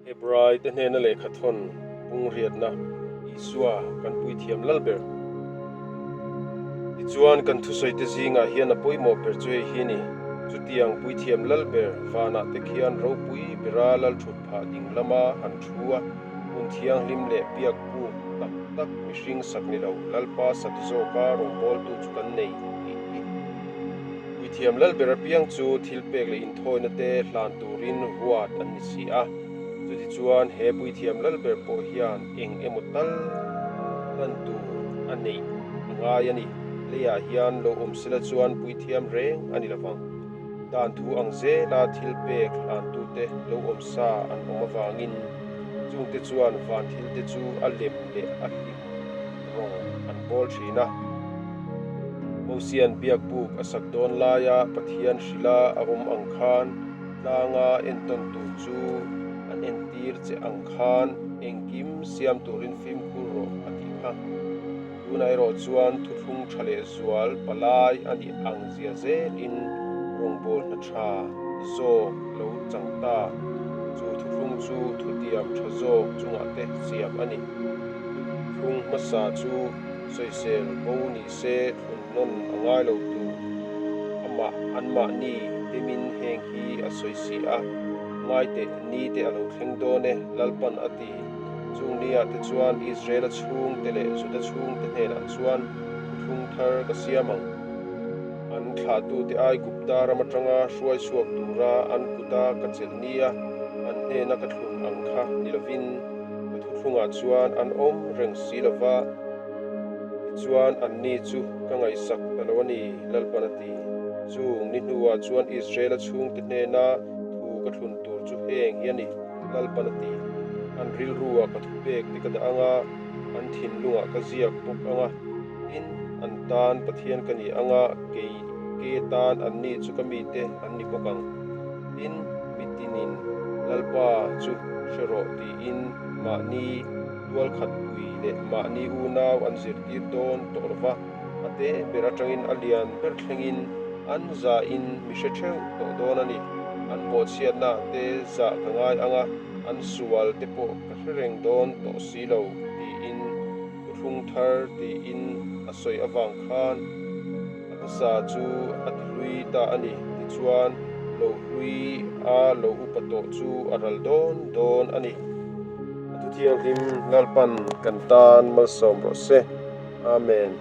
Hebrai te hnena lehkha thawn pungriatna Isua kan puithiam lal ber. Tichuan kan thusawi te zingah hian a pawimawh ber chu hei hi a ni, chutiang puithiam lal ber vanah te khian ropui bera lal thut phah ding lama han thu a, hmun thianghlim leh biak buk tak tak mihring sak ni lo Lalpa sak zawka rawngbawltu chu kan nei tih hi. Puithiam lal ber apiang chu thil pek leh inthawina te hlan turin ruat an ni si a. Chutichuan he puithiam lal ber pawh hian eng emaw tal hlan tur a neih a ngai a ni. Leiah hian lo awm sela chuan puithiam reng a ni lovang. Dan thu ang zela thil pek hlantute lo awm sa an awm avangin chungte chuan van thilte chu a lem leh a hlim rawng an bawl thin a. Mosian biakbuk a sak dawn laia Pathian hrila a awm ang khan tlanga entawn tur chu an entir che ang khan engkim siam turin fimkhur rawh a tih kha. Tunah erawh chuan thuthlung tha leh zual palai a nih ang zia zelin rawngbâwl hna tha zawk lo chang ta. Chu thuthlung chu thutiam tha zawk chungah te siam a ni. Thlung hmasa chu sawisel bo ni se thlun nawn a ngai lo tur amah anmahni demin heng hi a sawi si a, Ngaiteh ni te a lo thleng dawn e, Lalpan a ti. Chung niah te chuan Israela chhungte leh Juda chhungte hnenah chuan thuthlung thar ka siam ang. An thlahtute Aigupta ram atanga hruai chhuak tura an kuta ka chelh nia an hnena ka thlun ang kha ni lovin ka thuthlungah chuan an awm reng si lo va, tichuan anni chu ka ngaihsak ta lo a ni, Lalpan a ti. Chung ni hnuah chuan Israela chhungte hnena thu ka thlun tur chu heng hi a ni. Lalpan a ti. An rilruah ka thupek te ka dah ang a, an thinlungah ka ziak bawk ang a. Tin, an tan Pathian ka ni ang a, kei ke tan anni chu ka mite an ni bawk ang. Tin, mitinin Lalpa chu hre rawh tiin mahni tualkhatpui leh mahni unau an zirtir dawn tawh lo va, a te ber atangin a lian ber thlengin an zahin mi hre theuh tawh dawn a ni. An bawhchhiatna te zah ka ngai ang a, an sual te pawh ka hre reng dawn tawh si lo tiin thuthlung thar tiin a sawi avang khan a hmasa chu a ti hlui ta a ni. Tichuan, lo hlui a lo upa tawh chu a ral dawn dawn a ni. A thuthianghlim Lalpan kan tan malsawm rawh se. Amen.